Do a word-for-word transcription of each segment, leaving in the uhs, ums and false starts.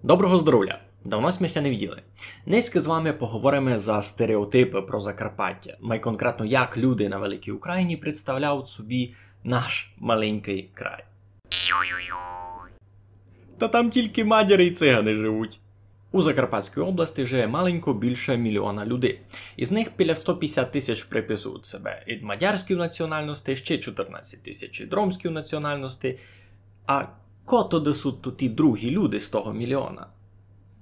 Доброго здоровля! Давно сьме ся не виділи. Нынька з вами поговориме за стереотипы про Закарпаття, май конкретно як люди на Великій Україні представляють собі наш маленькый край. Та там тільки мадяри й цигани живуть. У Закарпатській области жиє маленько більше мільйона людей. Із них біля сто пятдесят тисяч приписують себе ид мадярської національности, ще чотирнадцять тисяч ид ромської національности. А ко тоды суть тоті другі люди з того мільйона?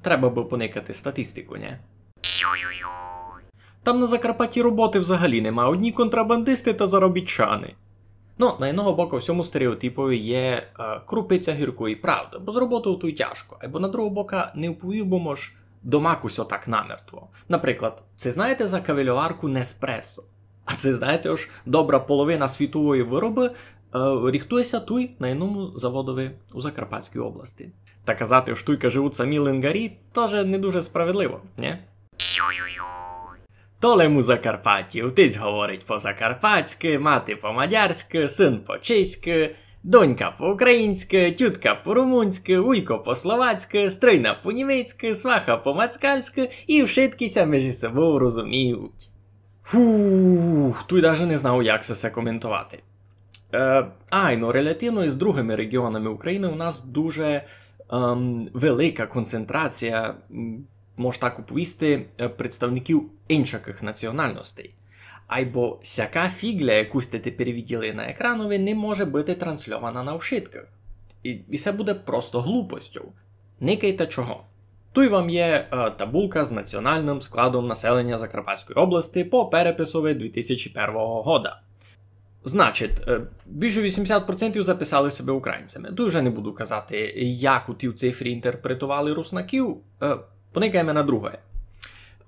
Треба бы поникати статистику, нє? Там на Закарпатті роботы взагалі нема, одні контрабандисты та заробітчани. Ну, на одного бока в сьому стереотипови є е, крупиця гіркої правды, бо з роботов туй тяжко, айбо на другого бока не вповів бы мож домак усьо так намертво. Наприклад, ци знаєте за кавельоварку Неспресо? А ци знаєте, ож добра половина світової виробы е, ріхтує ся туй на єдному заводови у Закарпатській области. Та казати, ож туйка живуть самі лингарі, тоже не дуже справедливо, нє? То лем у Закарпатті, отець говорить по-закарпатськы, мати по-мадярськы, син по-чеськы, донька по-українськы, тютка по-румунськы, уйко по-словацькы, стрийна по-німецькы, сваха по-мацькальськы, і вшыткі ся межи собов розуміють. Фух, туй даже не знав, як се, се коментовати. Е, айно, релятивно із другыми реґіонами Україны у нас дуже ем, велика концентрація, м, мож так уповісти, е, представників иншакых національностей. Айбо сяка фіґля, яку сьте тепер виділи на екранови, не може быти трансльована на вшыткых. І, і се буде просто глупостю. Никайте чого. Туй вам є е, табулка з національным складом населеня Закарпатської области по переписови дві тисячі первого года. Значить, е, більше вісімдесят процентів записали себе українцями. Туй вже не буду казати, як у тій цифрі інтерпретовали руснаків. Е, поникаєме на друге.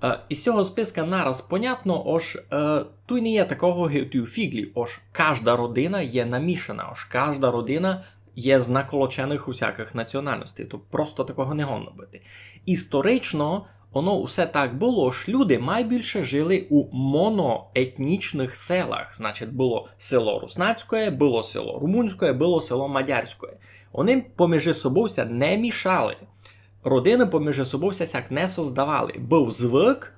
Е, із сього списка нараз понятно, ож е, туй не є такого, ги у тій фіґлі, ож кажда родина є намішана, ож кажда родина є з наколоченых усякых національностей. То просто такого не годно быти. Історично оно усе так было, ож люди майбільше жили у моноетнічных селах. Значить, было село руснацькоє, было село румунськоє, было село мадярськоє. Они поміж собов ся не мішали. Родины поміж собов ся сяк не создавали. Быв звык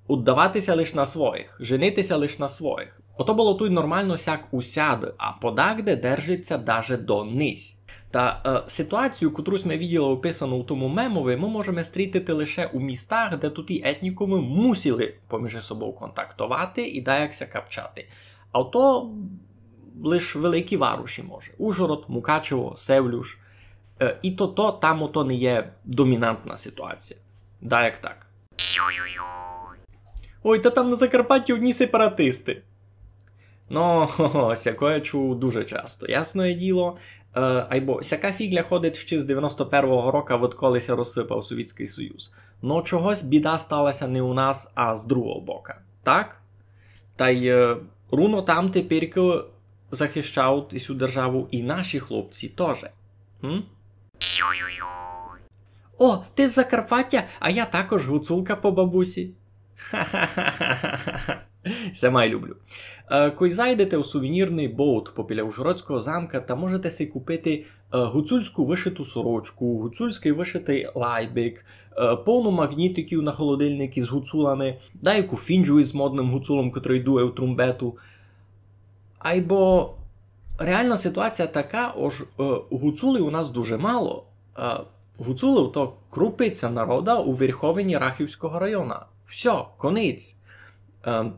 уддавати ся лиш на своїх, женити ся лиш на своїх. Ото было туй нормално сяк усяды, а подакде держить ся даже донись. Та е, ситуацію, котру сьме виділи описану у тому мемови, мы можеме стрітити лише у містах, де туті етнікумы мусили поміж собов контактовати і даяк ся капчати. А то лиш великі варуші може. Ужгород, Мукачево, Севлюш. Е, і то, то там ото не є домінантна ситуація. Даяк так. Ой, та там на Закарпатті одні сепаратисты. Но, хо-хо, сякоє чув дуже часто, ясноє діло. Е, айбо сяка фіґля ходить ще з девяносто первого рока, відколи ся розсыпав Совєтськый Союз. Но чогось біда стала ся не у нас, а з другого бока. Так? Тай е, руно там теперькы захищають сю державу і наші хлопці тоже. Гм? О, ты з Закарпаття, а я також гуцулка по бабусі. Ха-ха-ха-ха-ха. Ся май люблю. Е, кой зайдете у сувенірный бовт попіля Ужгородського замка, та можете си купити е, гуцульську вышыту сорочку, гуцульськый вышытый лайбик, е, повно магнітиків на холодильник із гуцулами, даяку фінджу із модным гуцулом, котрый дує у трумбету. Айбо реална ситуація така, ож е, гуцулів у нас дуже мало. Е, гуцулів то крупиця народа у верховині Рахівського района. Всьо, конець. Е,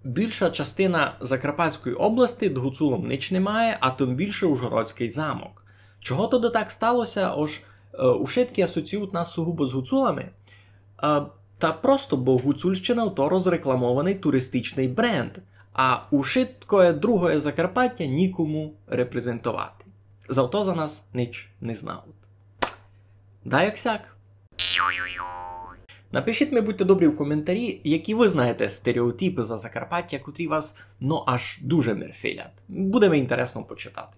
більша частина Закарпатської области д гуцулом нич не має, а тым більше Ужгородськый замок. Чого тоды так стало ся, ож е, ушыткі асоціюють нас сугубо з гуцулами? Е, та просто, бо Гуцульщина то розрекламованый туристичный бренд, а ушыткоє другоє Закарпаття нікому репрезентовати. Зато за нас нич не знають. Даяк сяк. Напишіть ми, будьте добрі, в коментарі, які вы знаєте стереотипы за Закарпаття, котрі вас, ну, аж дуже мерфилять. Буде ми інтересно почитати.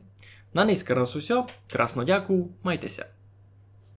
На нынька раз усьо. Красно дякую, майте ся.